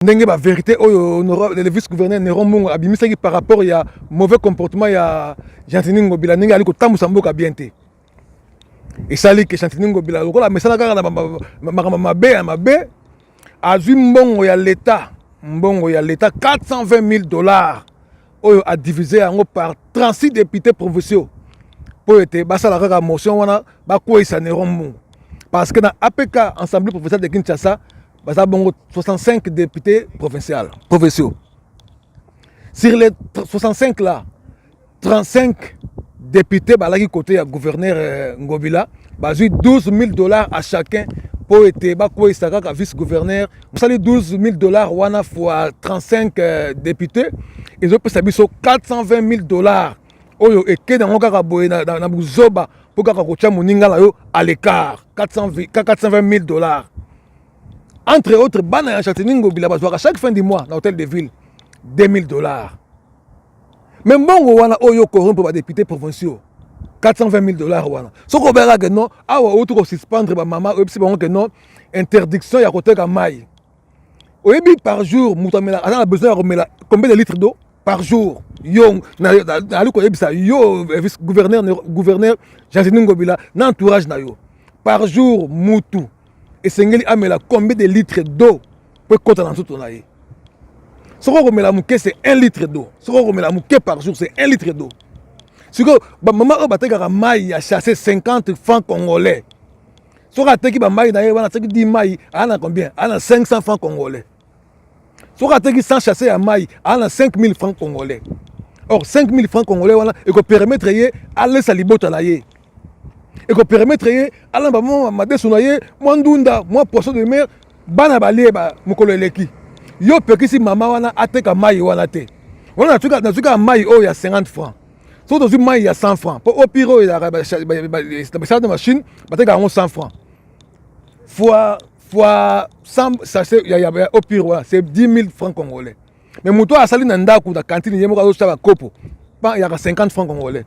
Ndenge ba vérité oyo le vice gouverneur Néron Mbungu abimisaki par rapport ya mauvais comportement ya Gentiny Ngobila, ndenge ali kotambusa mboka bien te, esali ke Gentiny Ngobila, lokola amesana kaka na makambo mabe ya mabe, azwi mbongo ya leta, mbongo ya leta 420 000 $ oyo adivise yango par 36 députés provinciaux mpo ete basala kaka motion wana, bakweyisa Néron Mbungu, parce que na APK, Assemblée provinciale de Kinshasa, baza bongo 65 députés provinciaux. Sur les 65 là, 35 députés balaki côté ya gouverneur Ngobila, bazwi 12 000 $ à chacun mpo ete bakweyisa kaka vice gouverneur. Mosali 12 000 $ wana fois 35 députés, ezopesa biso 420 000 $ oyo ekende yango kaka boye na buzoba, mpo kaka kotia moninga na yo à l'écart. 420 000 $, entre autres bana ya Gentiny Ngobila bazwaka chaque fin du mois na hôtel de ville 2000 $. Mais mbongo wana oyo corrompre badéputé provinciaux, 420 000 $ wana, soki obengaka ke non, awa outi kosuspendre bamama, oyebisi bango ke non, interdiction ya koteka mai. Oyebi par jour moto amela, aza na besoin ya komela combien de litres d'eau par jour? Yo nali koyebisa yo, vice gouverneur, gouverneur Gentiny Ngobila na entourage na yo, par jour mutu esengeli amela combien de litres d'eau po ekɔta na nzoto na ye? Soki okomela moke, c'est 1 litre d'eau. Soki okomela moke par jour, c'est 1 litre d'eau. Sikoyo bamama oyo batekaka mai ya sachet 50 francs congolais, soki ateki bamai na ye wana, ateki 10 mai, aa na combien? Aa na 500 francs congolais. Soki ateki 100 sachet ya mai, aa na 5000 francs congolais. Or 5000 francs congolais wana ekopermettre ye alesa libota na ye, ekopermettre ye alamba mwa madeso na ye, mwa ndunda, mwa poisson de mer, bana balie mokolo eleki. Yo opekisi mama wana ateka mai wana te. Wana nazwi kaka mai oyo ya 50 francs. Soki tozwi mai ya 100 francs, mpo eau pure oyo ezalaka basala na machine, batekaka yango 100 francs, fois 100 sachet ya eau pure wana, c'est 10 000 francs congolais. Mais moto oyo asali na ndako, na cantine, ye moko azosala bakopo pan yaka 50 francs congolais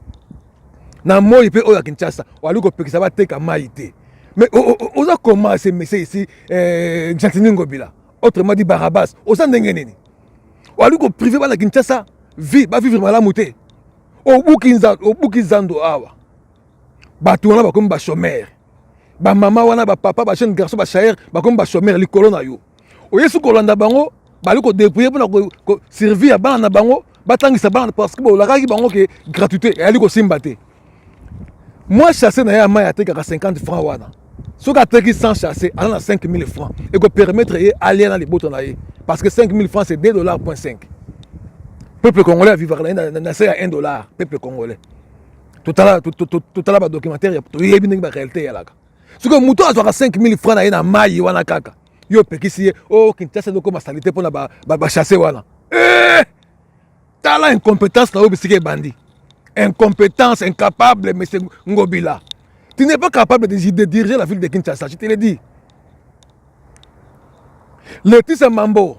na moi mpe oyo ya Kinshasa, wali kopekisa bateka mai te. Mais oza comment, ce monsieur ici, Gentiny Ngobila, autrement dit Barabas? Oza ndenge nini? Wali kopriver bana Kinshasa vie, bavivre malamu te. Obuki zando awa, bato wana bakomi bachômeur, bamama wana, bapapa, bajeune garçon, bachayer bakomi bachômeur likolo na yo. Oyesi kolanda bango, bali kodébrouiller mpona survie ya bana na bango, batangisa bana, parce que bolakaki bango ke gratuité eyali kosimba te. Mwa sachet na ye ya mai atekaka 50 francs wana, soki ateki 100 sachet, aza na 5000 francs, ekopermettre ye alia na libota na ye, parce que 5000 francs, c'est 2 dollars point 5. Peuple congolais avivaka na ye na se ya 1 dollar. Peuple congolais, totala badocumentaire, toyebi ndenge baréalité eyalaka. Soki moto azwaka 5000 francs na ye na mai wana kaka, yo opekisi ye o Kinshasa ezokoma saleté mpona basachet wana. Tala incompétence na oyo bisika ebandi, incompétence, incapable. Monsieur Ngobila, tu n'es pas capable de diriger la ville de Kinshasa, je te le dis. Laetitia Mambo,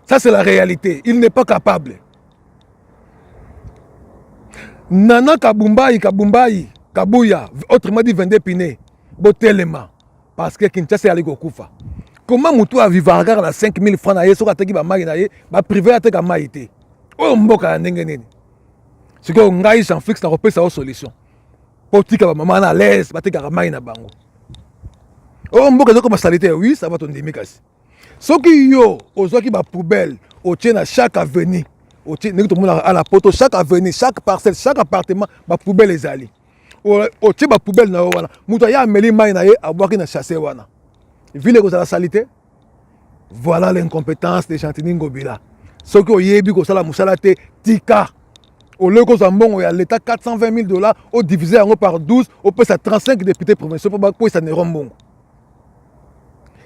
ça c'est la réalité, il n'est pas capable. Nana Kabumbai, Kabumbai Kabuya, autrement dit 22 Piné, botelema, parce que Kinshasa eyali kokufa. Comment motu avivaka kaka na 5000 francs na ye soki ateki bamai na ye, baprivé ateka mai te? Oyo mboka ya ndenge nini? Sikoyo ngai Jean Flix nakopesa yo solution mpo tika bamama na l'aise, batekaka mai na bango. Oyo mboka ezokoma saleté, oui, ça va, tondimi. Kasi soki yo ozwaki bapoubelle, otie na chaque avenue, otie ndenge tomonaka ala poto, chaque avenue, chaque parcelle, chaque appartement, bapoubelle ezali, otie bapoubelle na yo wana, moto aye ameli mai na ye, abwaki na sachet wana, ville ekozala saleté. Voilà l'incompétence de Gentiny Ngobila. Soki oyebi kosala mosala te, tika. Oleki kozwa mbongo ya leta 420 000 $, odivise yango par 12, opesa 35 députés provinciaux mpo bakwesa Néron mbongo.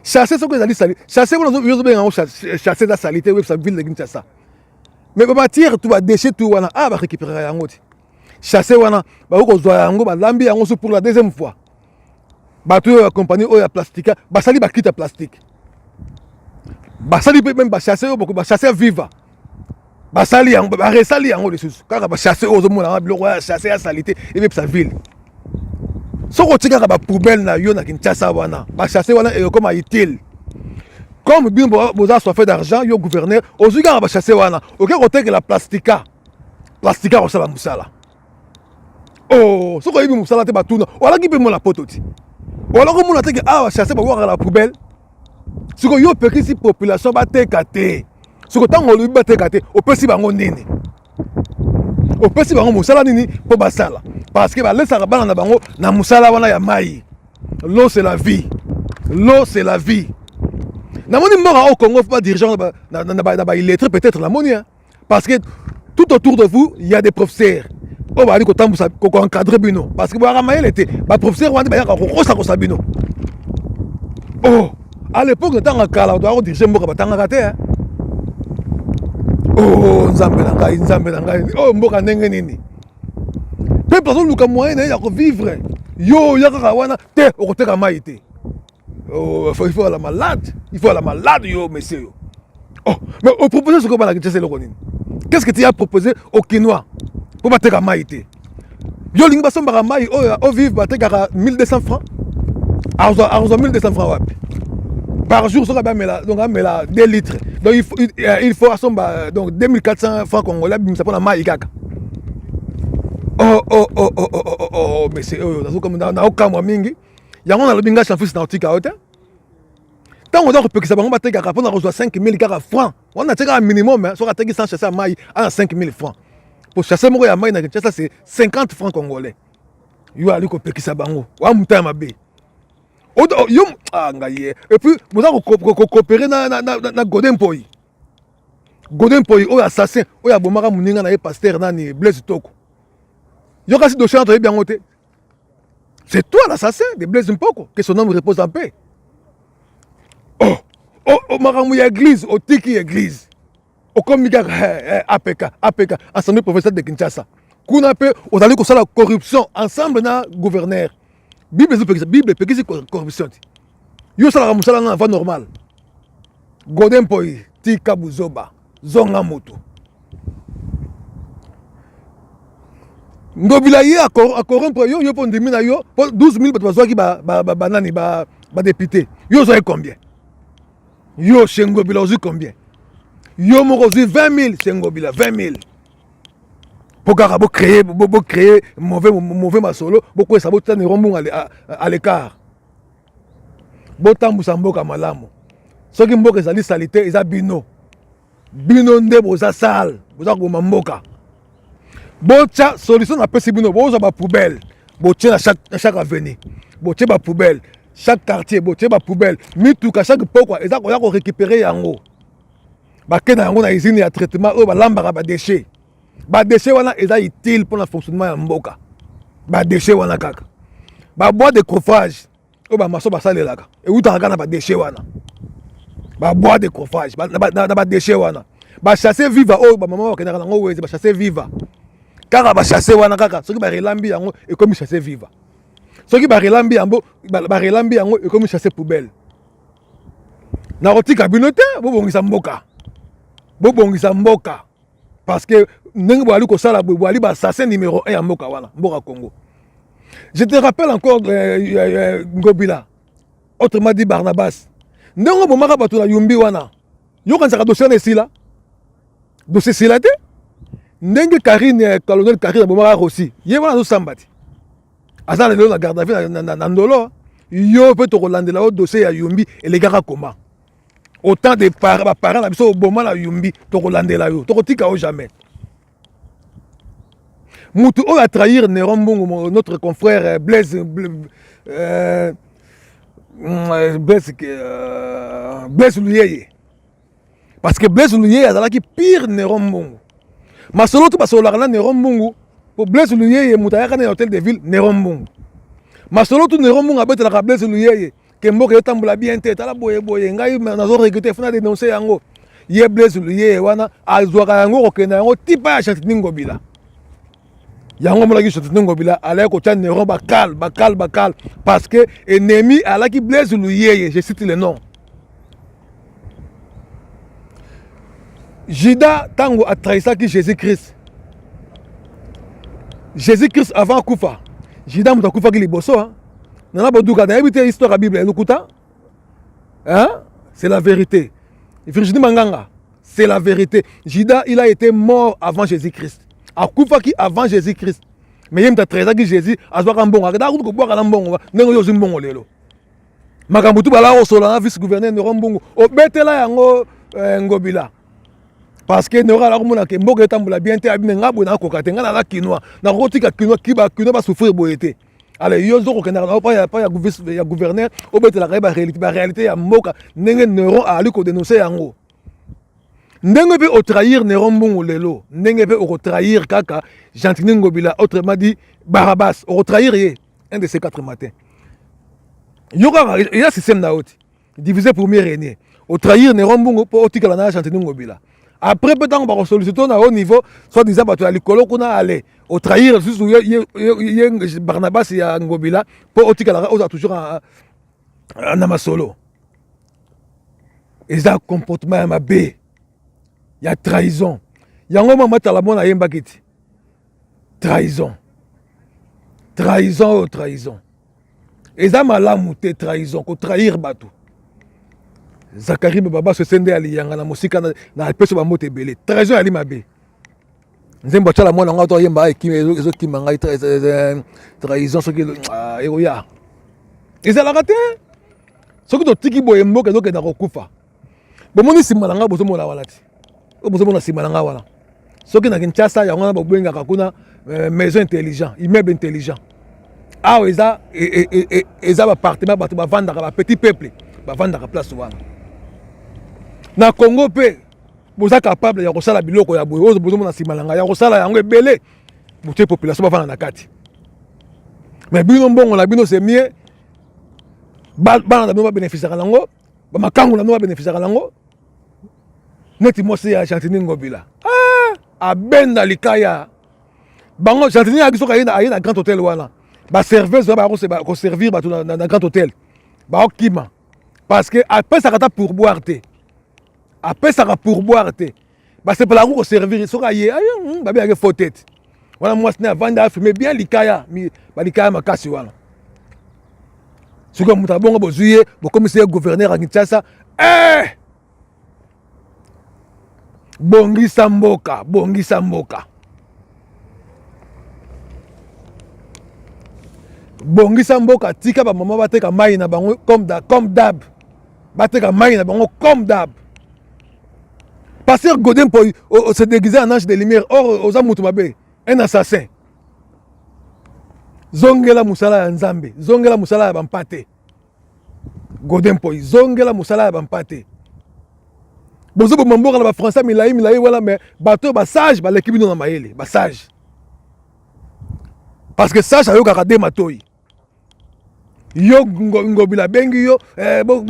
Sachet soki ezali sali, sachet wana yo ozobenga yango sachet eza saleté, oyebisa ville de Kinshasa. Mais bamatière tout, badéchet tout wana, ah, barécupéraka yango te. Sachet wana bakoki kozwa yango, balambi yango so pour la deuxième fois. Bato oyo ya compagnie oyo ya plastique basali bakiti ya plastique, basali mpe même basachet oyo, basachet viva, basali yango, baresali yango lisusu. Kaka basachet oyo ozomona yango, biloko ya sachet ya saleté ebebisa ville. Soki otie kaka bapoubelle na yo na Kinshasa wana, basachet wana ekokoma utile. Comme bino boza soife d'argent, yo gouverneur ozwi kaka bachasse wana, oke kotekela plastika. Plastika kosala mosala. Oh, soki oyebi mosala te, batuna olaki mpe mona poto ti olaki omona teke awa chasse babwakaka na poubelle. Sikoyo yo opekisi population bateka te. Sikoyo ntango olobi bateka te, opesi bango nini? Opesi bango mosala nini mpo basala? Parce que balesaka bana na bango na mosala wana ya mai. L'eau, c'est la vie. L'eau, c'est la vie. Namoni mboka au Congo, pas dirigeant na baillettré peut-être namoni, hein? Parce que tout autour de vous, il y a des professeurs oyo bazali kotambusa, koencadre bino, parce que boyaka mayele te. Baprofesseur wana bayaka kokosakosa bino. Oh, à l'époque, na ntango ya kala, bato baya kodirige mboka batangaka te. Oh, Nzambe na ngai, Nzambe na ngai, oyo mboka ndenge nini? Peuple azoluka moyen na ye ya kovivre, yo oya kaka wana te, okoteka mai te. Oh, il faut ala malade, il faut ala malade, yo monsieur, yo. Oh, mais opropose sikoyo bana Kinshasa eloko nini? Qu'est ce que tu as proposé au Kinois mpo bateka mai te? Yo olingi basombaka mai oyo Eau Vive batekaka 1200 francs. Akozwa 1200 francs wapi par jour? Soki amela, donc amela 2 litres, donc il faut asomba donc 2400 francs congolais, abimisa mpona mai kaka. Oh oh oh oh oh oh oh, monsieur oyo, naokamwa mingi. Yango nalobi, ngai Chanfils, na otika yo te. Ntango oza kopekisa bango batekaka mpona kozwa 5000 kaka franc wana, atie kaka minimum. Soki ateki 100 sachet ya mai, ana 5000 franc. Po sachet moko ya mai na Kinshasa, c'est 50 francs congolais. Yo ali kopekisa bango wa muta ya mabe yo. Ah, ngai ye. Et puis boza kokopere na Godin Mpoi. Godin Mpoi oyo assassin, oyo abomaka moninga na ye pasteur nani, Blaise Toko. Yo kasi dossier wana toyebi yango te. C'est toi l'assassin de Blaise Mpoko, que son âme repose en paix. Oh oh, oh, makambo ya église, otiki église, okomi kaka APK, APK, Assemblée provinciale de Kinshasa. Kuna mpe ozali kosala corruption ensemble na gouverneur. Bible ezopekisa, Bible epekisi corruption te. Yo osalaka mosala na voie normale. Godin Mpoi, tika buzoba, zonga moto. Ngobila ye acorrompre yo, yo mpo ndimi na yo mpo 12 000 bato bazwaki banani, badepute. Yo ozwaki combien? Yo chez Ngobila ozwi combien? Yo moko ozwi 20 000 chez Ngobila, 20 000, mpo kaka bocréer mauvais masolo, bokwesa, botia Néron Mbungu à l'écart. Botambusa mboka malamu. Soki mboka ezali sali te, eza bino. Bino nde boza sale, boza koboma mboka. Botya solution napesi bino: bozwa bapoubelle, botie na chaque avenue, botie bapoubelle chaque quartier, botie bapoubelle. Mituka chaque pokwa eza koya korécupérer yango, bakenda yango na usine ya traitement oyo balambaka badéchet. Badéchet wana eza utile mpona fonctionnement ya mboka. Badéchet wana kaka, babois de chauffage oyo bamaso basalelaka eutaka kaka na badéchet wana, babois de chauffage na badéchet wana, basachets Viva oyo bamama bakendaka nango wenze, basachets Viva kaka, basachets wana kaka, soki barelambi yango, ekomi sachet Viva. Soki barelambi yango, barelambi yango, ekomi sachet poubelle. Nakotika bino te. Bobongisa mboka, bobongisa mboka, parce que ndenge boali kosala boye, boali baassassin numéro 1 ya mboka wana, mboka Congo. Je te rappelle encore, Ngobila, autrement dit Barnabas, ndenge obomaka bato na Yumbi wana, yokanisaka dossier wana esila? Dossier esila te. Ndenge Karine, colonel Karine abomaka Rossy, ye wana azosamba te, aza lelo na garde à vue na Ndolo. Yo mpe tokolandela yo. Dossier ya Yumbi elekaka koma autant de baparent na biso oboma na Yumbi. Tokolandela yo, tokotika yo jamais. Mutu oyo atrahir Néron Mbungu, notre confrère Blaise, Blaise Luyeye, parce que Blaise Luyeye azalaki pire Néron Mbungu. Masolo to basololaka na Néron Mbungu, po Blaise Luyeye moto ayaka na hôtel de ville. Néron Mbungu, masolo tu Néron Mbungu abetelaka Blaise Luyeye ke mboka etambola bien te, tala boye boye, ngai nazo regretter, funa dénoncer yango. Ye Blaise Luyeye wana azwaka yango, kokenda yango tipa ya Gentiny Ngobila. Yango omonaki Gentiny Ngobila alaki kotia Néron bakal bakal bakal, parce que ennemi alaki Blaise Luyeye. Je cite le nom. Judas, ntango atrahisaki Jésus Christ, Jésus Christ avant akufa, Judas moto akufaki liboso. Nana boduka, nayebi te histoire ya Bible elokuta. C'est la vérité. Virginie Manganga, c'est la vérité. Judas, il a été mort avant Jésus-Christ. Akufaki avant Jésus-Christ. Mais ye moto atrahisaki Jésus, azwaka mbongo, akendaka kutu kobwaka na mbongo, ndenge oyo ozwi mbongo lelo. Makambo tu balaka kosolola na vice gouverneur Neron Mbungu, obetela yango eh, Ngobila. Parce que Neron alaka komona ke mboka etambola bien te, abime nga boye nakoka te, nga naza kinois, nakotika kinois, kiba kinois ba souffrir boye te. Alors yo ozo kokendaka na yo pa ya ya gouverneur, obetelaka ye ba réalité, ba réalité ya mboka ndenge Neron ali ko dénoncer yango. Ndenge pe otrahir Neron Mbungu lelo, ndenge pe okotrahir kaka Gentiny Ngobila, autrement dit Barabbas, okotrahir ye un de ces quatre matins. Yo kaka eza système na yo ti. Diviser pour mieux régner. Otrahir Neron Mbungu po otikala na Gentiny Ngobila. Après pe tango bako solliciter na haut niveau, soit disant bato ya likolo kuna aller otrahir lisusu ye, ye, ye, ye Barnabas ya Ngobila po otikala oza toujours na masolo. Eza comportement ya mabe ya trahison. Yango mama tala mwana ayembaki ti trahison, trahison oyo trahison eza malamu te, trahison kotrahir bato. Zakari baba sese nde aliyanga na mosika na peso ba mbote ebele. Trahison yali mabe. Nzembo atyala mwana ngo ato ayemba ezokima ngai trahison soki ekoya ezalaka te. Soki totiki boye mboka ezokenda kokufa. Bomoni nsima na ngai bozomona wana ti oyo bozomona nsima na ngai wana, soki na Kinshasa yango wana bobengaka kuna maison intelligent, immeuble intelligent. Awa eza eza bapartement bato bavandaka, ba petit peuple bavandaka place wana. Na Congo mpe boza capable ya kosala biloko ya boye oyo bozomona nsima na ngai, ya kosala yango ebele, botie population bavanda na kati. Mais bino mbongo na bino c'est mieux bana na bino babénéficiaka nango, bamakangu na bino babénéficiaka nango. Neti mwasi ya Gentiny Ngobila abenda likaya bango. Gentiny ayaki soki aye na grand hôtel wana, baserveuse wana baya koservir bato na grand hôtel baokima, parce que apesaka ata pourboire te, apesaka pourboire te, basepelaka koservir soki aye babengaki faux tête wana. Mwasi ne avandi afume bien likaya, balikaya makasi wana. Soki moto abongo bozwi ye, bokomisi ye gouverneur ya Kinshasa. Bongisa mboka, bongisa mboka, bongisa mboka. Tika bamama bateka mai na bango comme d'hab, bateka mai na bango comme d'hab. Pasteur Godin Mpoy se déguisé en ange de lumière, or oza mutu mabe, un assassin. Zongela mosala ya Nzambe, zongela mosala ya bampate. Godin Mpoy, zongela mosala ya bampate. Bozoboma mboka na bafrançais milai milai wana, mais bato oyo basage baleki bino na mayele, basage, parce que sage ayokaka de matoi. Yo Ngobila abengi yo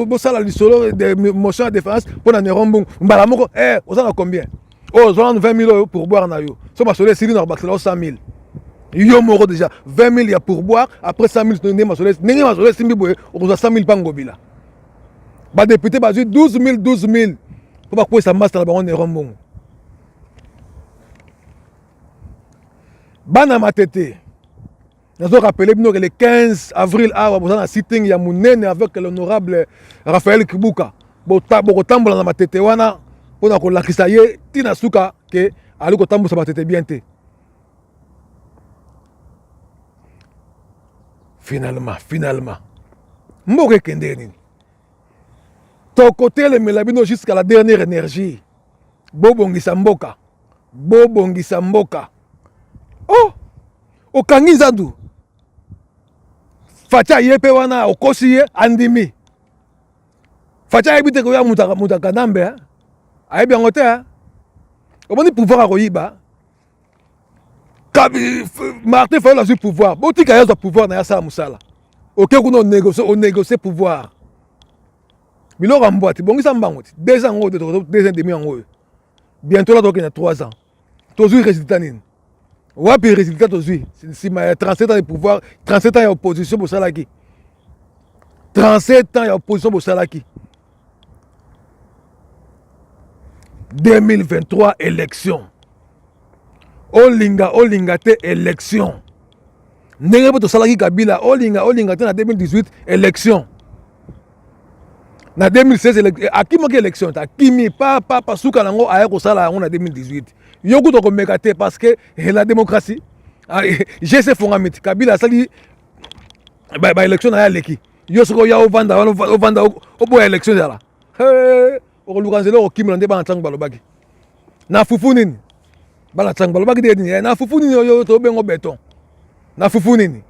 bosala lisolo de motion ya défense mpo na Neron Mbungu, mbala moko oza na combien? Oyo ozwa nanu 20 000 oyo pourboire na yo, so masolo esili na kobakisela yo 100 000. Yo moko déjà 20 000 ya pourboire, après 100 000 ndenge masolo, ndenge masolo esimbi boye, okozwa 100 000 mpa Ngobila. Badepute bazwi 12 000, 12 000 mpo bakwesa master na bango Neron Mbungu. Bana Matete, nazo rappeler bino que le 15 avril awa boza na sitting ya monene avec l'honorable Raphaël Kibuka. Bokotambola na Matete wana mpona kolakisa ye ntina suka ke ali kotambusa Matete bien te. Finalement, finalement mboka ekende nini? Tokotelemela bino jusqu'à la dernière énergie. Bobongisa mboka, bobongisa mboka. Oh, okangi nzandu Fatshi aye mpe wana okosi ye, andimi. Fatshi ayebi te koya moto akanambe, ayebi yango te. Omoni pouvoir akoyiba. Martin Fayulu azwi pouvoir, botika ye azwa pouvoir na ye asala mosala. Oke kuna onégocie pouvoir, biloko ya mbwa te. Bongisa mbango ti 2 ans yango, 2 ans demi yango oyo, bientôt la tokende 3 ans. Tozwi résultat nini? Wapi résultat tozwi nsima ya 37 ans de pouvoir, 37 ans ya opposition bosalaki, 37 ans ya opposition bosalaki? 2023 élection, olinga olinga te élection. Ndenge mpo tosalaki Kabila, olinga olinga te na 2018 élection. Na 2016 akimaki élection te, akimi pa pa pa, suka nango aya kosala yango na 2018. Yo kuta komeka te parce que la démocratie gc efongami ti Kabila asali baélection na ye, aleki yo. Soki oya ovanda wana, ovanda oboya élection ezala, okoluka nzela okokimela. Nde bana ntango balobaki na fufu nini? Bana ntango balobaki nde nini? Na fufu nini oyo tobengo beton? Na fufu nini?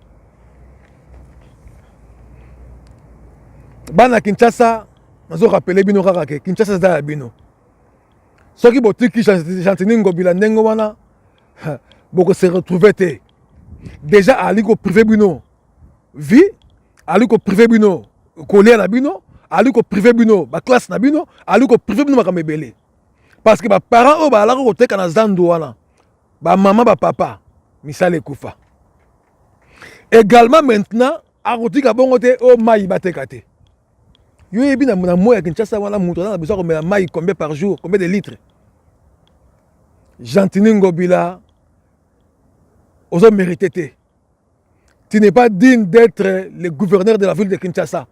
Bana Kinshasa, nazorappeler bino kaka ke Kinshasa eza ya bino. Soki botiki Gentiny Ngobila ndenge wana, bokose retrouver te. Déjà ali kopriver bino vie, ali kopriver bino kolia na bino, ali kopriver bino baclasse na bino, ali kopriver bino makambo ebele, parce que baparent oyo bazalaka koteka na zando wana, bamama, bapapa, misala ekufa également. Maintenant akotika bongo te oyo mai bateka te. Yo yebi na moi ya Kinshasa wana, moto aza na besoin komela mai combien par jour, combien de litres? Gentiny Ngobila, ozomérite te. Tu n'es pas digne d'être le gouverneur de la ville de Kinshasa.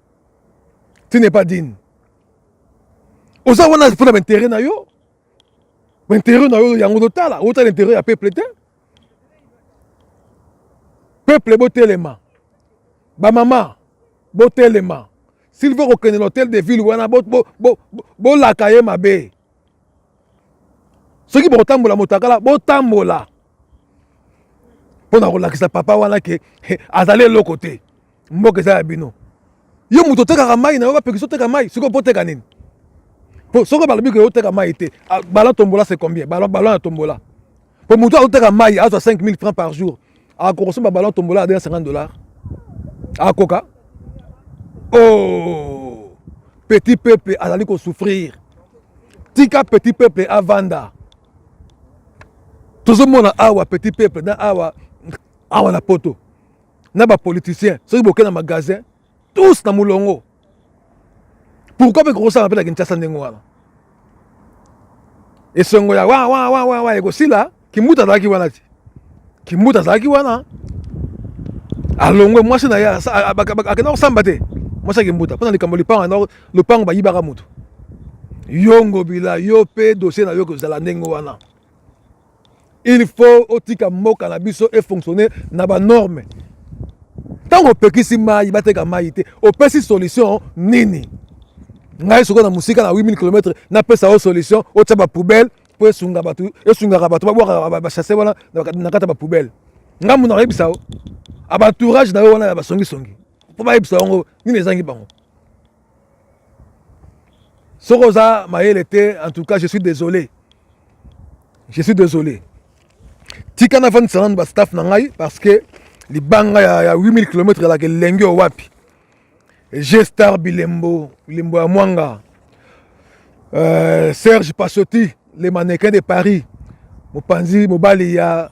Tu n'es pas digne. Oza wana mpona baintérêt na yo, baintérêt na yo yango totala, otala intérêt ya peuple te. Peuple, botelema. Bamama, botelema. S'il faut kokende na hôtel de ville wana, bolaka ye mabe. Soki bokotambola motakala, botambola mpo na kolakisa papa wana ke azali eloko te. Mboka eza ya bino. Yo moto otekaka mai na yo, bapekisi oteka mai, sikoyo mpo oteka nini? Po soki balobi ke oteka mai te, ballon tombola, c'est combien ballon ya tombola? Po moto azoteka mai azwa 5000 francs par jour, akoka kosomba ballon tombola ya 250 dollars? Akoka? Oh, petit peuple azali kosouffrir. Tika petit peuple avanda. Tozomona awa petit peuple na awa awa na poto na bapoliticien, soki boke na magasin, tous na molongo. Pourquoi mpe kokosala mpe na Kinshasa ndenge wana? Esongo ya wa wa wa wa wa ekosila. Kimbuta azalaki wana ti Kimbuta azalaki wana, alongwe. Mwasi na ye akenda kosamba te, mwasi ya Kimbuta, mpona likambo lipango, lopango bayibaka motu. Yo Ngobila, yo mpe dossier na yo kozala ndenge wana. Il faut otika mboka na biso efonctionne na banorme. Ntango opekisi mai bateka mai te, opesi solution nini? Ngai sikoyo na mosika na 8000 km, napesa yo solution: otya bapoubelle mpo esunga bato, esungaka bato babwakaka basachets wana na kati ya bapoubelle. Ngai moto nakoyebisa yo, abaentourage na yo wana ya basongisongi, mpo bayebisa yango nini ezangi bango. Soki oza mayele te, en tout cas je suis désolé, je suis désolé. Tika navandisa nanu bastaff na ngai, parce que libanga ya 8000 km elaka elengi oyo wapi. G-Star Bilembo, Bilembo ya Mwanga, Serge Passoti, le mannequin de Paris, mopanzi mobali ya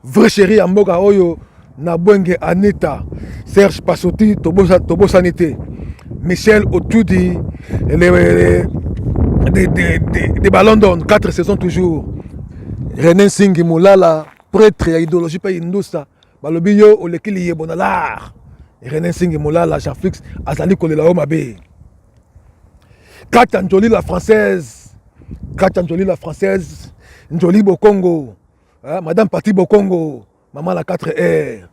vrai chéri ya mboka oyo na Bwenge, Anita. Serge Passoti, tobosani te. Michel Otudi, de Balondon, quatre saisons toujours. René Nsingi Molala, prêtre ya idéologie mpe indusa, balobi yo oleki liyebo na l'art. René Nsingi Molala, Jean Flix azali kolela yo mabe. Kata Njoli la française, Kata Njoli la française, Njoli Bokongo, hein, Madame Pati Bokongo, maman la 4 R.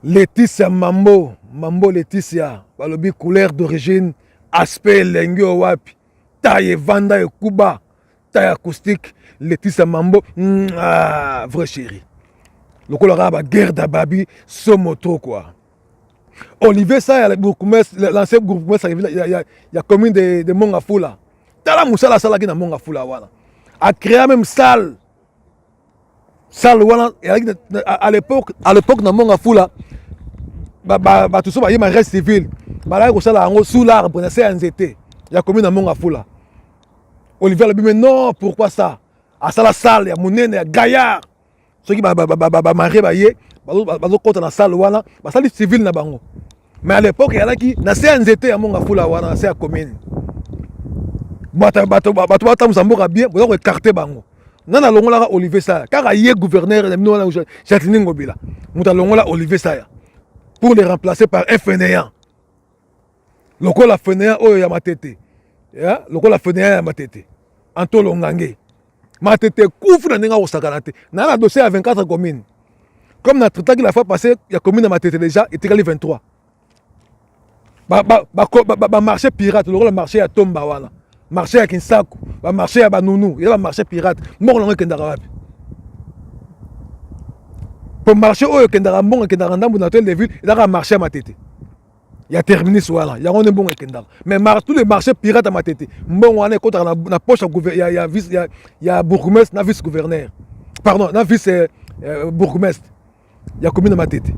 Laetitia Mambo, Mambo Laetitia, balobi couleur d'origine, aspect elengi oyo wapi, taille evanda ekuba, taille acoustique. Laetitia Mambo, ah, vrai chéri, lokola kaka baguerre dababi, somo trop quoi. Olivier Saya, l'ancien bourgmestre ya commune de Mont Ngafula, tala mosala asalaki na Mont Ngafula wana. Acréa même salle wana ezalaki à l'époque na Mont Ngafula. Bato so baye mariage civil, balaki kosala yango sous l'arbre, na se ya nzete ya commune ya Mont Ngafula. Olivier alobi: "Mais non, pourquoi ça?" Asala salle ya monene ya gaillard. Soki bamariés baye, bazokɔta na salle wana, basali civile na bango. Mais à l'époque ezalaki na se ya nzete ya Mont Ngafula wana, na se ya commune. Bato batambusa mboka bien, boza koécarter bango. Nani alongolaka Olivier Saya? Kaka ye gouverneur na bino wana, Gentiny Ngobila, moto alongola Olivier Saya pour le remplacer par un fainéant. Lokola fainéant oyo ya Matete, ya lokola fainéant ya Matete Antolo Ngange. Matete ekufi na ndenge akosakana te. Na na dossier ya 24 communes, comme na traitaki la fois passée ya commune ya Matete, déjà etikali 23. Bamarché pirate, lokola marché ya Tomba wana, marché ya Kinsaku, bamarché ya Banunu, eza bamarché pirate. Mbongo nango ekendaka wapi? Po marché oyo ekendaka, mbongo ekendaka ndambu na hôtel de ville, ezaka marché ya Matete ya terminus wana, yango nde mbongo ekendaka. Mais tous les marchés pirate ya Matete, mbongo wana ekotaka na poche ya bourgmestre na vice gouverneur, pardon, na vice bourgmestre ya commune ya Matete.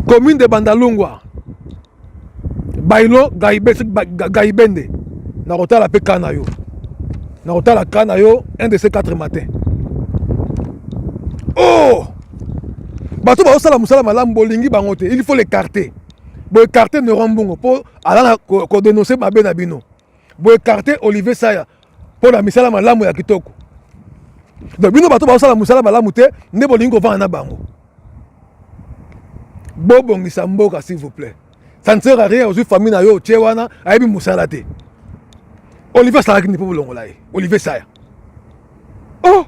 Commune de Bandalungwa, Bailo Gaibende, nakotala mpe ka na yo, nakotala ka na yo un de ces quatre matin. Oh, bato bazosala mosala malamu, bolingi bango te, il faut l'écarter. Boécarter Neuron Mbongo mpo aza na kodénoncer mabe na bino. Boécarter Olivier Saya mpo na misala malamu ya kitoko. Donc bino bato bazosala mosala malamu te nde bolingi kovanda na bango. Bobongisa mboka, s'il vous plaît. Ça ne sert à rien, ozwi famille na yo, otie wana, ayebi mosala te. Olivier asalaki nini mpo bolongola ye? Olivier Saya, oh,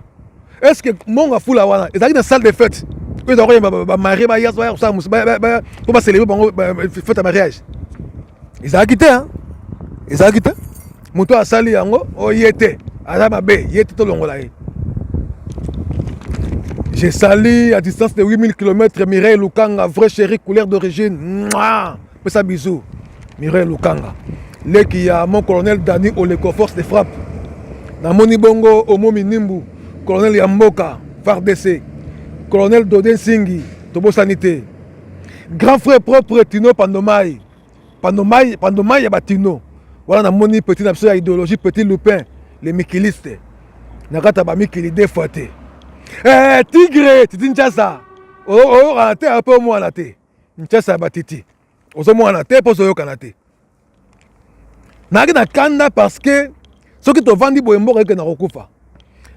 est ce que Monga Fula wana ezalaki na salle de fête oyo ezalaki koyemba bamariés, baya kosala mpo bacélébrer bango fête ya mariage? Ezalaki te, ezalaki te. Moto asali yango oyo ye te, aza mabe, ye te, tolongola ye. Je salue à distance de 8000 km Mireille Lukanga, vrai chéri, couleur d'origine. Pesa bisou. Mireille Lukanga. Leki ya mon colonel Dani Oleko, force de frappe. Namoni bongo Omomi Nimbu, colonel ya mboka, FARDC. Colonel Dodin Singi, tobosani te. Grand frère propre Tino Pandomai. Pandomai, Pandomai ya Batino. Voilà, namoni petit na biso ya idéologie, petit Lupin, les mikilistes. Na kati ya bamikili deux fois te. Eh, tigre titi Nchasa, oyokana te mpe omwana te. Nchasa ya batiti, ozomwana te mpo ozoyokana te. Nayaki na kanda parce que soki tovandi boye, mboka ekenda kokufa.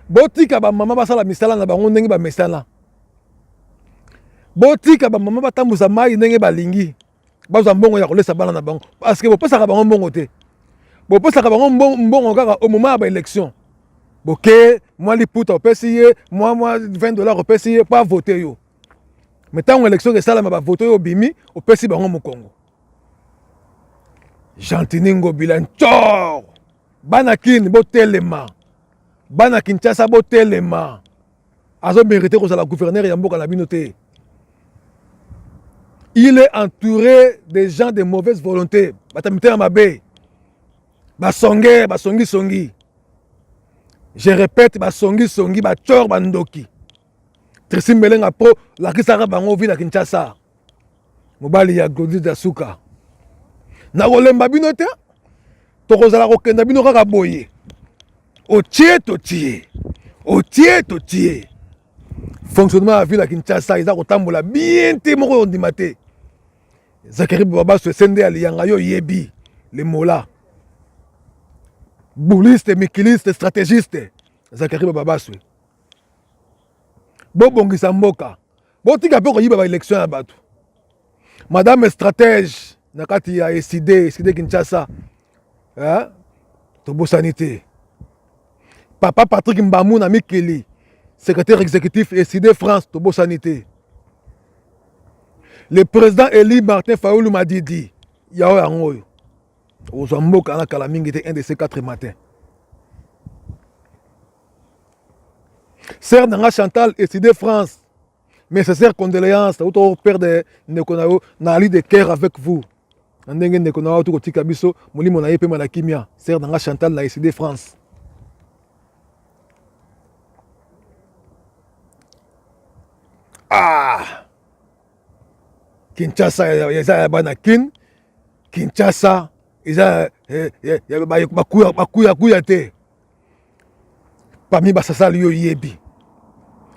Botika bamama basala misala na bango ndenge bamesana. Botika bamama batambusa mai ndenge balingi, bazwa mbongo ya kolesa bana na bango, parce que bopesaka bango mbongo te. Bopesaka bango mbongo kaka au moment ya baélection. Boke mwa liputa opesi ye, mwa 20 $, opesi ye mpo avote yo. Mais ntango élection esalama, bavote oyo, obimi, opesi bango mokongo. Gentini Ngobila Ncor, bana Kini botelema, bana Kinshasa botelema. Azomérite kozala gouverneur ya mboka na bino te. Il est entouré de gens de mauvaise volonté, bato mitema mabe, basonge, basongisongi. Je répète, basongisongi, bacor, bandoki. Trisi Mbelenga pro lakisaka bango ville ya Kinshasa. Mobali ya Glodis Dasuka, nakolemba bino te. Tokozala kokenda bino kaka boye, otie totie, otie totie. Fonctionnement ya ville ya Kinshasa eza kotambola bien te, moko ondima te. Zakari Babaso esende ya liyanga, yo oyebi le mola bouliste, mikiliste, stratégiste. Zakari Bababaswe, bobongisa mboka, botika mpe koyiba baélection ya bato. Madame stratège na kati ya Ecidé, Ecidé Kinshasa, eh? Tobosani te papa Patrick Mbamu na mikili, secrétaire exécutif Ecidé France. Tobosani te le président Eli Martin Fayulu Madidi. Yao yango oyo ozwa mboka na kala mingi te, un de ces quatre matin. Sœur nanga Chantal, Ecidé France, mes sincères condoléances. Auto perdre ndeko na yo, naali de cœur avec vous na ndenge ndeko na yo auti kotika biso. Molimo na ye pema na kimia. Sœur nanga Chantal na Ecidé France. Ah, Kinshasa eza ya bana Kin. Kinshasa eza bakuyakuya te. Parmi basasali, yo oyebi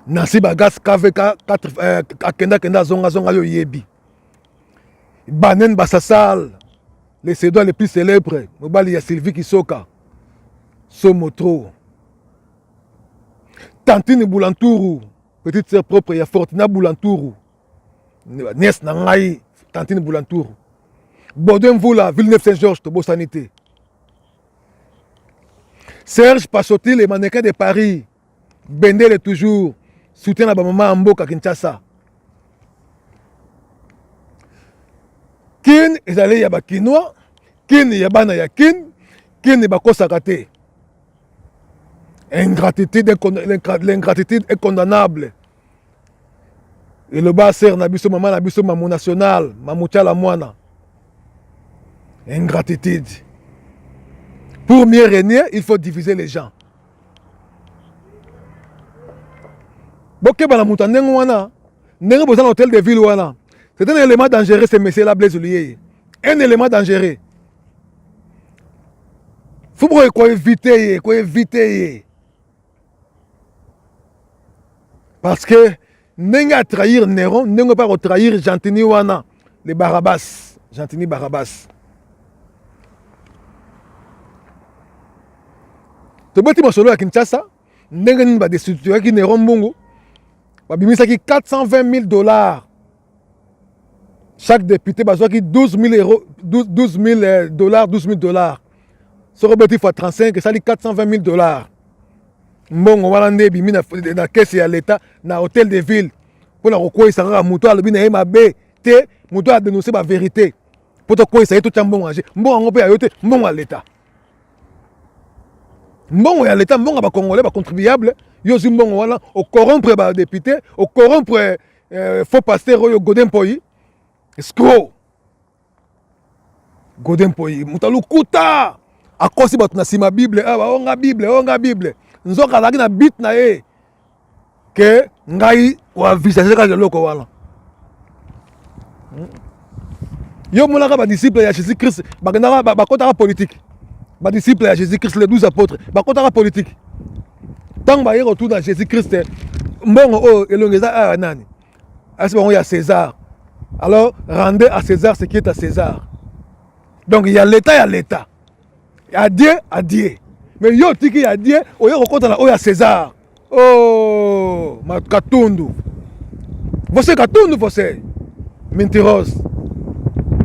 Nancy Bagas KVK 4, akendakenda, azongazonga, yo oyebi Banen Basasal, le Suédois le plus célèbre, mobali ya Sylvie Kisoka, Somotro, Tantine Bulanturu, petite sœur propre ya Fortina Bulanturu, nièce na ngai Tantine Bulanturu. Baudouin Mvula, Villeneuve Saint-Georges, tobosani te. Serge Passotil et mannequin de Paris. Bendele toujours. Soutien na ba maman ya mboka Kinshasa. Kin ezali ya ba Kinois, Kin ya bana ya Kin, Kin bakosaka te. Ingratitude, l'ingratitude est condamnable. Eloba sœur na biso, maman na biso, mamu national, mamu Tshala Mwana. Ingratitude. Pour mieux régner, il faut diviser les gens. Bokeba na moto ya ndenge wana, ndenge boza na hôtel de ville wana. C'est un élément dangereux ce monsieur là Blaise Luyeye. Un élément dangereux. Faut ko éviter ye, ko éviter ye. Parce que ndenge a trahir Néron, ndenge pa ko trahir Gentini wana, le Barabbas, Gentini Barabbas. Tobeti masolo ya Kinshasa, ndenge nini ba destituaki Néron Mbungu, babimisaki 420 000 dollars. Chaque député bazwaki 12 000 euros, 12 000 dollars, 12 000 dollars. Soko beti fois 35 esali 420 000 dollars. Mbongo wana nde ebimi na caisse ya l'État na hôtel de ville mpona kokweyisa kaka moto alobi na ye mabe te, moto adénonce ba vérité mpo tokweyisa ye, totya mbongo ya mbongo yango mpe ya yo te, mbongo ya l'État, mbongo ya l'État, mbongo ya bacongolais, bacontribuable. Yo ozwi mbongo wana, ocorrompre badéputé, ocorrompre faux pasteur oyo Godin Mpoi, escroc Godin Mpoi, moto alukuta, akosi bato na nsima Bible awa, onga Bible, onga Bible, nzoka azalaki na bit na ye ke ngai koavisage kaka eloko wana. Yo omonaka badisciple ya Jésus Christ bakendaka bakɔtaka politique? Badisciple ya Jésus Christ, les 12 apôtres, bakɔtaka politique? Ntango baye kotuna Jésus Christ, mbongo oyo elongi eza awa nani? Asi bango ya César. Alors rendez à César ce qui est à César. Donc ya l'État, ya l'État, ya Dieu, à Dieu. Mais yo otiki ya Dieu, oye kokɔta na oyo ya César. Oh, Katundu, você Katundu, você mentiroso,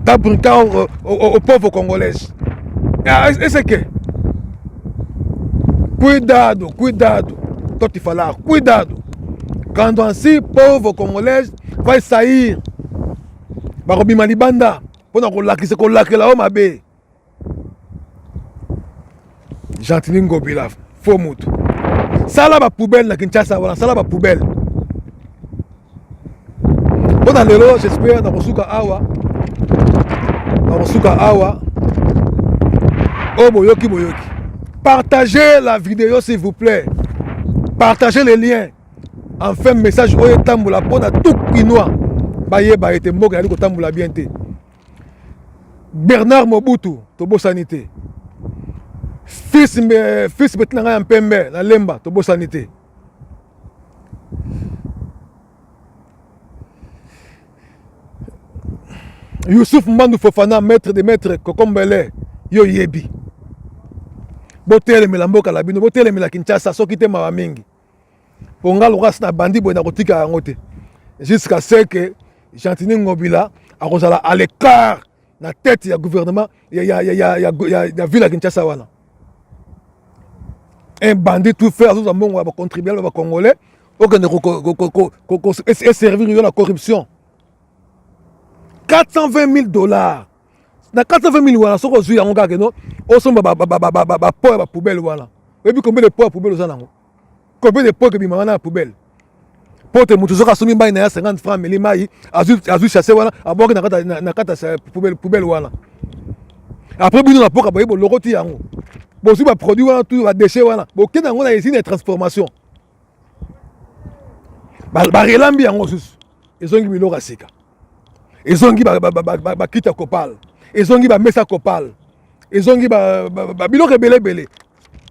tá brincando o povo congolês. Esse aqui, cuidado, cuidado, tô te falar, cuidado. Quando assim povo congolês vai sair, bakobima libanda mpona kolakisa kolakela yo mabe. Gentini Ngobila, faux mutu, sala bapoubelle na Kinshasa wana, sala bapoubelle. Mpona lelo, j'espère nakosuka awa, nakosuka awa. Oyo boyoki, boyoki. Partagez la vidéo, s'il vous plaît, partagez les liens. Enfin message oyo etambola mpona tout Kinois bayeba ete mboka ezali kotambola bien te. Bernard Mobutu, tobosani te. Fils beti na ngai ya mpembe na Lemba, tobosani te. Youssouf Mbandu Fofana, maître de maître Kokombele, yo yebi. Botelemela mboka la bino, botelemela Kinshasa, soki te mawa mingi. Po nga lokola na bandi boye, nakotika yango te jusqu'à ce que Gentini Ngobila akozala à l'écart na tête ya gouvernement ya ville ya Kinshasa wana. Un bandit tout fait, azozwa mbongo ya bacontribuable ya bacongolais, okende eservir yo na corruption. 420 000 dollars, na 420 000 wana, soki ozwi yango kaka no osomba bapo ya bapoubelle wana, oyebi combien de po ya poubelle oza nango? Combien de po ekobima wana ya poubelle? Po te moto soki asombi mai na ya 50 francs, ameli mai, azwi sachet wana, abwaki na kati ya poubelle wana. Après bino na mpoka boye, bolokoti yango, bozwi baproduit wana, tu badéchet wana, bokende yango na usine ya transformation, barelambi yango susu, ezongi biloko ya sika, ezongi bakiti ya kopal, ezongi bamesa kopal, ezongi babiloko ebele ebele,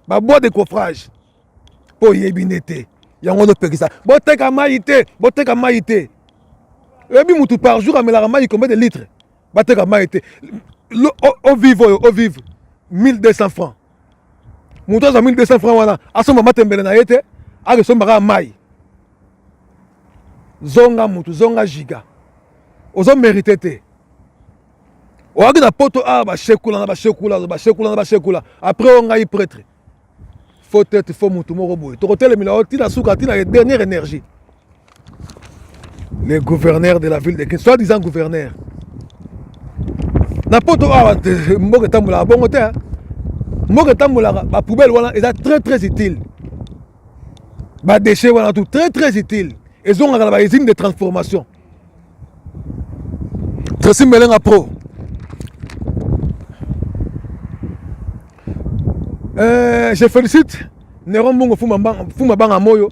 babois de coffrage. Mpo oyebi nde te yango ozopekisa boteka mai te, boteka mai te. Oyebi mutu par jour amelaka mai combien de litre? Bateka mai te. Eau vive oyo, eau vive 1200 francs. Moto azwa 1200 francs wana, asomba matembele na ye te, akesombaka mai. Zonga mutu, zonga giga, ozomérite te. Oyaki na poto awa bashekula na bashekula bashekula na bashekula après oyo ngai prêtre faux tete faux mutu moko boye tokotelemela yo ntina suka ntina dernière énergie. Le gouverneur de la ville de Kin, soit disant gouverneur na poto awa, mboka etambolaka bongo te. Mboka etambolaka, bapoubelle wana eza très très utile, badéchet wana tout très très utile, ezongaka na bausine de transformation. Tracy Melenga Pro. Je félicite Néron Mbongo Fuma Banga Moyo.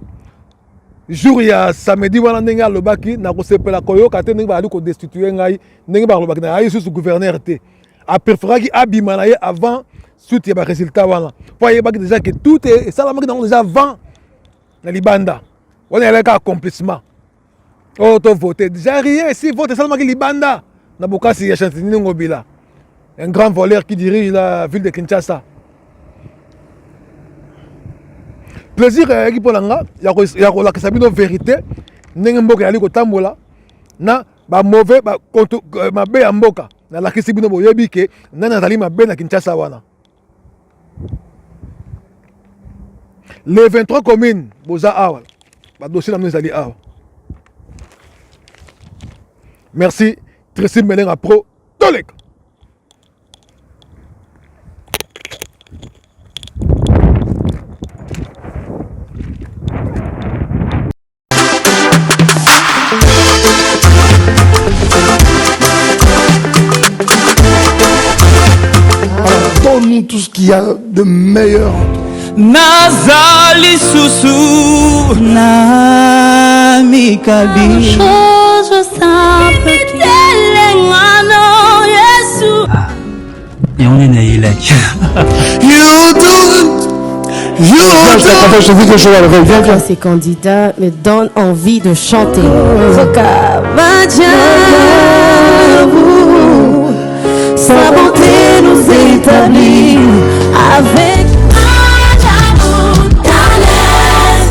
Jour ya samedi wana, ndenge alobaki na kosepela koyoka te ndenge bazali kodestituer ngai, ndenge balobaki na ye susu gouverneur te, apréféraki abima na ye avant suite ya barésultat wana, mpo ayebaki déjà ke tout esalamaki nango déjà avant na libanda wana, ezalaki accomplissement oyo tovote déjà rien. Si vote esalamaki libanda na bokasi ya Gentiny Ngobila, un grand voleur qui dirige la ville de Kinshasa. Plaisir eyaki mpo na nga ya kolakisa bino vérité ndenge mboka eyali kotambola na bamauvais mabe ya mboka. Nalakisi bino, boyebi ke nani azali mabe na Kinshasa wana. Les 23 communes boza awa, badossier na bino ezali awa. Merci Tracy Melenga Pro. Toleka. Donne-nous tout ce qu'il y a de meilleur en toi. Naza lisusu na mikabi. Chose simple. Telengano Yesu. Yango nde nayelaki. You do it. You do Je dis quelque chose à l'oreille. Viens, viens. Ces candidats me donnent envie de chanter. Maajabu, sa bonté nous établit avec Maajabu Talent.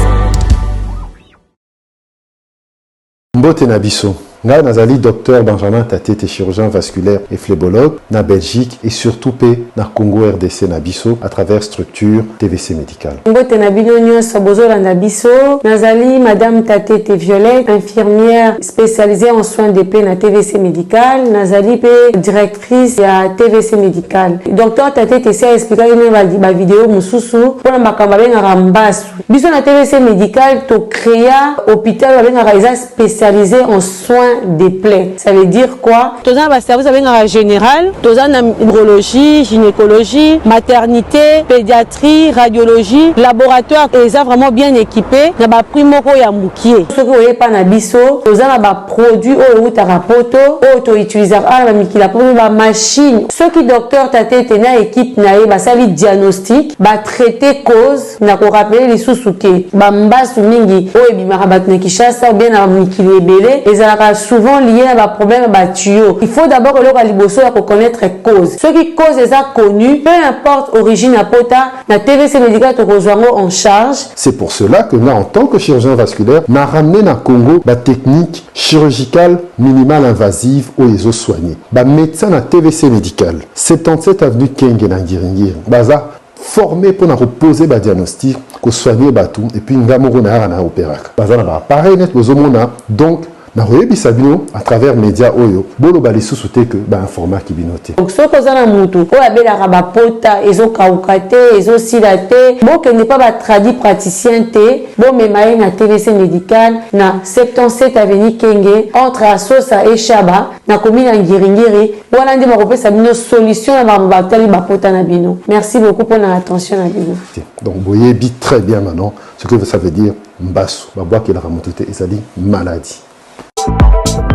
Mbote na biso. Ngai nazali Dr Benjamin Tatete, chirurgien vasculaire et phlébologue na Belgique et surtout mpe na Congo RDC na biso à travers structure TVC médicale. Mbote na bino nyonso bozolanda biso. Nazali Madame Tatete Violette, infirmière spécialisée en soins de plaies na TVC médical. Nazali mpe directrice ya TVC médical. Docteur Tatete esi aexplikaki na bavideo mosusu mpona makambo babengaka mbasu. Biso na TVC médical tocréa hôpital babengaka eza spécialisé en soins des plaies. Ça veut dire quoi? Toza na baservice babengaka général, toza na urologie, gynécologie, maternité, pédiatrie, radiologie, laboratoire eza vraiment bien équipé na baprix moko ya mokie. Soki oyepa na biso, toza na baproduit oyo eutaka poto, oyo toutilisaka awa na bamikili ya poto, bamachine. Soki docteur Tatete na équipe na ye basali diagnostic, batraite cause. Na korappeler lisusu ke bambasu mingi oyo ebimaka bato na Kinshasa ou bien na mikili ebele ezalaka souvent lié na baproblème ya batuyau. Il faut d'abord, eloko ya liboso ya koconnaître cause. Soki cause eza connue, peu importe origine ya pota, na TVC médical tokozwa yango en charge. C'est pour cela que nga, en tant que chirurgien vasculaire, na ramené na Congo ba technique chirurgicale minimale invasive oyo ezosoigner. Ba médecin na TVC médical, 77 avenue Kenge na Ngiringiri, baza formé mpona koposer badiagnostic, kosoigner bato, et puis nga moko nayaka na opéraka. Baza na baappareil net bozomona. Donc nakoyebisa bino à travers média oyo, boloba lisusu te ke bainformaki bino te. Donc soki oza na mutu oyo abelaka bapota ezokauka te, ezosila te, bokende mpa batradi praticien te, bomema ye na TVC médical na 77 avenue Kenge, entre Asosa et Shaba, na commune ya Ngiringiri. Wana nde bakopesa bino solution na makambo batali bapota na bino. Merci beaucoup mpona attention na bino. Donc boyebi très bien maintenant ce que ça veut dire mbasu. Babwakelaka moto te, ezali maladie.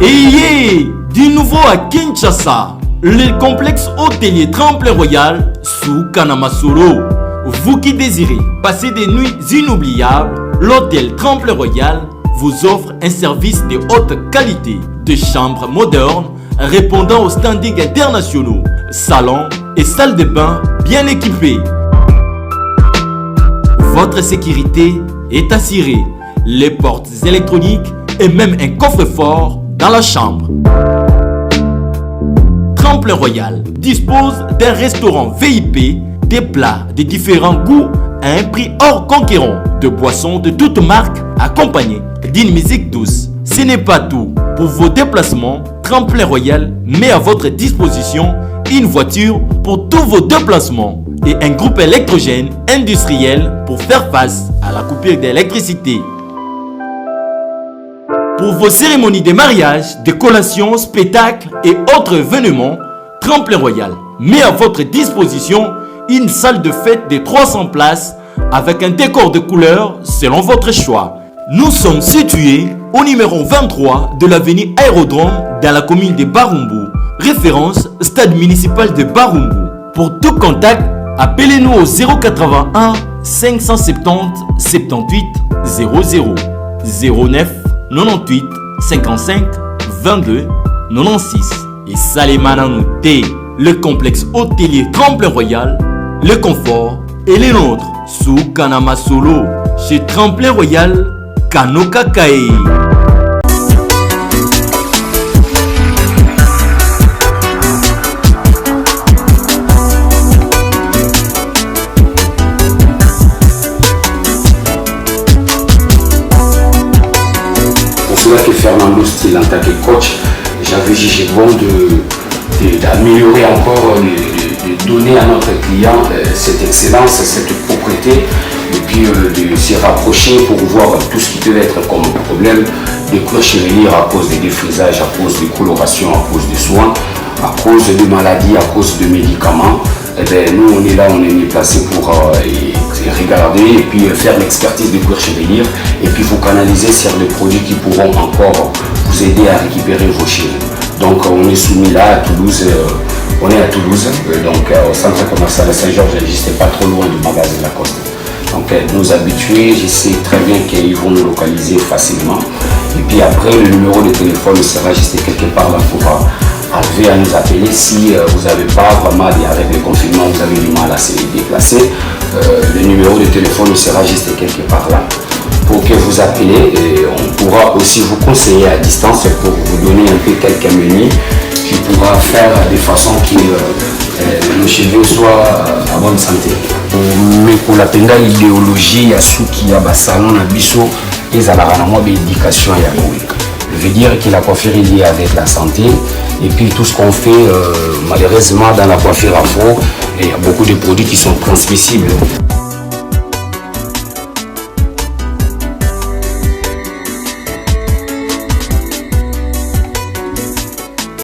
Ayez du nouveau à Kinshasa, le complexe hôtelier Tremplin Royal sous Kanamasolo. Vous qui désirez passer des nuits inoubliables, l'hôtel Tremplin Royal vous offre un service de haute qualité, de chambres modernes répondant aux standings internationaux, salons et salles de bain bien équipées. Votre sécurité est assurée. Les portes électroniques et même un coffre-fort dans la chambre. Tremplin Royal dispose d'un restaurant VIP, des plats de différents goûts à un prix hors conquérant, de boissons de toutes marques accompagnées d'une musique douce. Ce n'est pas tout. Pour vos déplacements, Tremplin Royal met à votre disposition une voiture pour tous vos déplacements et un groupe électrogène industriel pour faire face à la coupure d'électricité. Pour vos cérémonies de mariage, de collations, spectacles et autres événements, Tremplin Royal met à votre disposition une salle de fête de 300 places avec un décor de couleurs selon votre choix. Nous sommes situés au numéro 23 de l'avenue Aérodrome dans la commune de Barumbu. Référence stade municipal de Barumbu. Pour tout contact, appelez-nous au 081 570 78 00 09 98 55 22 96 et Salemana T, le complexe hôtelier Tremplin Royal, le confort et les nôtres sous Kanama Solo chez Tremplin Royal Kanoka Kae. Pour cela que Fernando Steele, en tant que coach, j'avais jugé bon d'améliorer encore, de, donner à notre client euh, cette excellence, cette propreté, et puis euh, de se rapprocher pour voir tout ce qui peut être comme problème de cloche à cause des défrisages, à cause des colorations, à cause des soins, à cause de maladies, à cause de médicaments. Eh bien, nous, on est là, on est mieux placé pour euh, regarder et puis euh, faire l'expertise de cuir chevelure et puis vous canaliser sur des produits qui pourront encore vous aider à récupérer vos cheveux. Donc, on est soumis là à Toulouse, on est à Toulouse, donc au centre commercial Saint-Georges, juste pas trop loin du magasin Lacoste. Donc nos habitués, je sais très bien qu'ils vont nous localiser facilement. Et puis après, le numéro de téléphone sera juste quelque part là pour arriver à nous appeler si euh, vous n'avez pas vraiment, avec le confinement, vous avez du mal à se déplacer. Euh, le numéro de téléphone sera juste quelque part là pour que vous appelez et on pourra aussi vous conseiller à distance pour vous donner un peu quelques menus qui pourra faire de façon que euh, nos cheveux soient à bonne santé. komekola mpenza idéologie ya suki ya basalon na biso ezalaka na mwa baéducation ya boye veut dire que la coiffure est liée avec la santé et puis tout ce qu'on fait euh, malheureusement dans la coiffure afro il y a beaucoup de produits qui sont transmissibles.